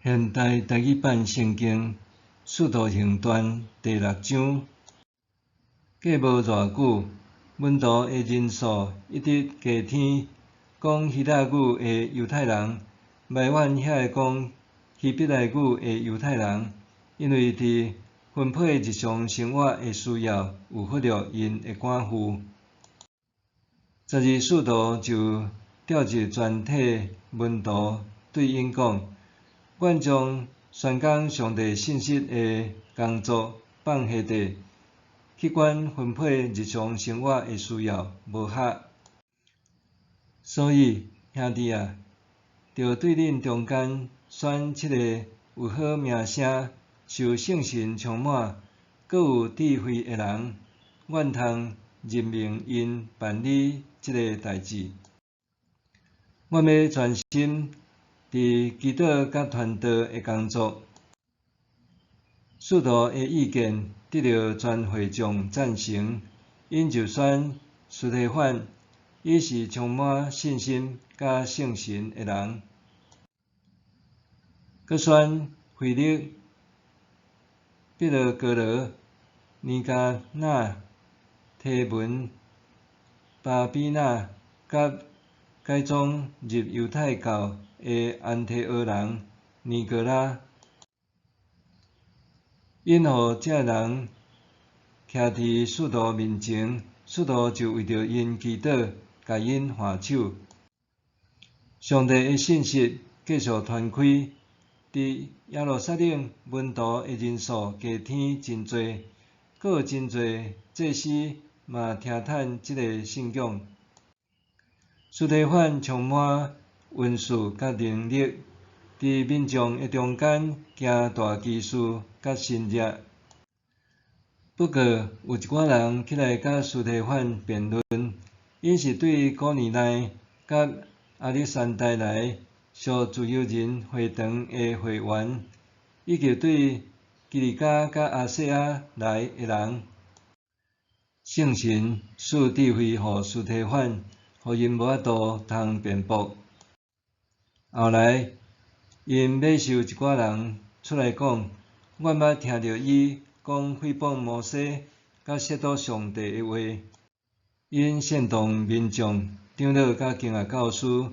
現代台語版聖經《使徒行傳》第六章。過無偌久，門徒的人數一直加添，講希臘語的猶太人埋怨遐个講希伯來語的猶太人，因為佇分配日常生活的需要有忽略𪜶的寡婦。十二使徒就召集全體門徒對𪜶講：願將宣講上帝信息的工作放下底，去管分配日常生活的需要，無合。所以，兄弟啊，著對恁中間選七个有好名聲、受聖神充滿、閣有智慧的人，願通任命𪜶辦理這个代誌。我欲專心佇祈禱佮傳道的工作。使徒的意見得著全會眾贊成，𪜶就選司提反，伊是充滿信心佮聖神的人；閣選腓力、彼羅哥羅、尼迦納、提門、巴比納佮改宗入猶太教的安提阿人尼哥拉。𪜶予這人徛佇使徒面前，使徒就為著𪜶祈禱，共𪜶按手。上帝的信息繼續傳開，佇耶路撒冷門徒的人數加添真濟，閣有真濟祭司嘛聽覷這个信仰。司提反充滿恩賜佮能力，佇民眾的中間行大奇事佮神蹟。不過有一寡人起來佮司提反辯論，𪜶是對古利奈佮亞歷山大來屬自由人會堂的會員，以及對基利家佮亞細亞來的人。聖神賜智慧予司提反，予𪜶無法度通辯駁。後來，𪜶領袖一寡人出來講：阮捌聽著伊講誹謗摩西，佮褻瀆上帝的話。𪜶煽動民眾、長老佮經學教師，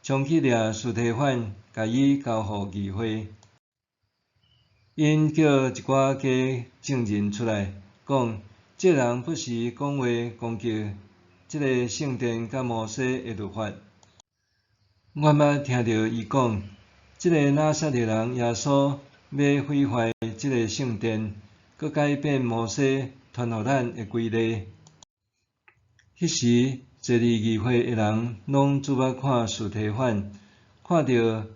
衝去掠司提反，共伊交予議會。𪜶叫一寡假證人出來，講：這人不時講話攻擊這个聖殿佮摩西的律法。阮捌聽著伊講，這个拿撒勒人耶穌欲毀壞這个聖殿，閣改變摩西傳予咱的規例。彼時，坐佇議會的人攏注目看司提反，看著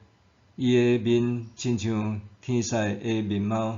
伊的面親像天使的面貌。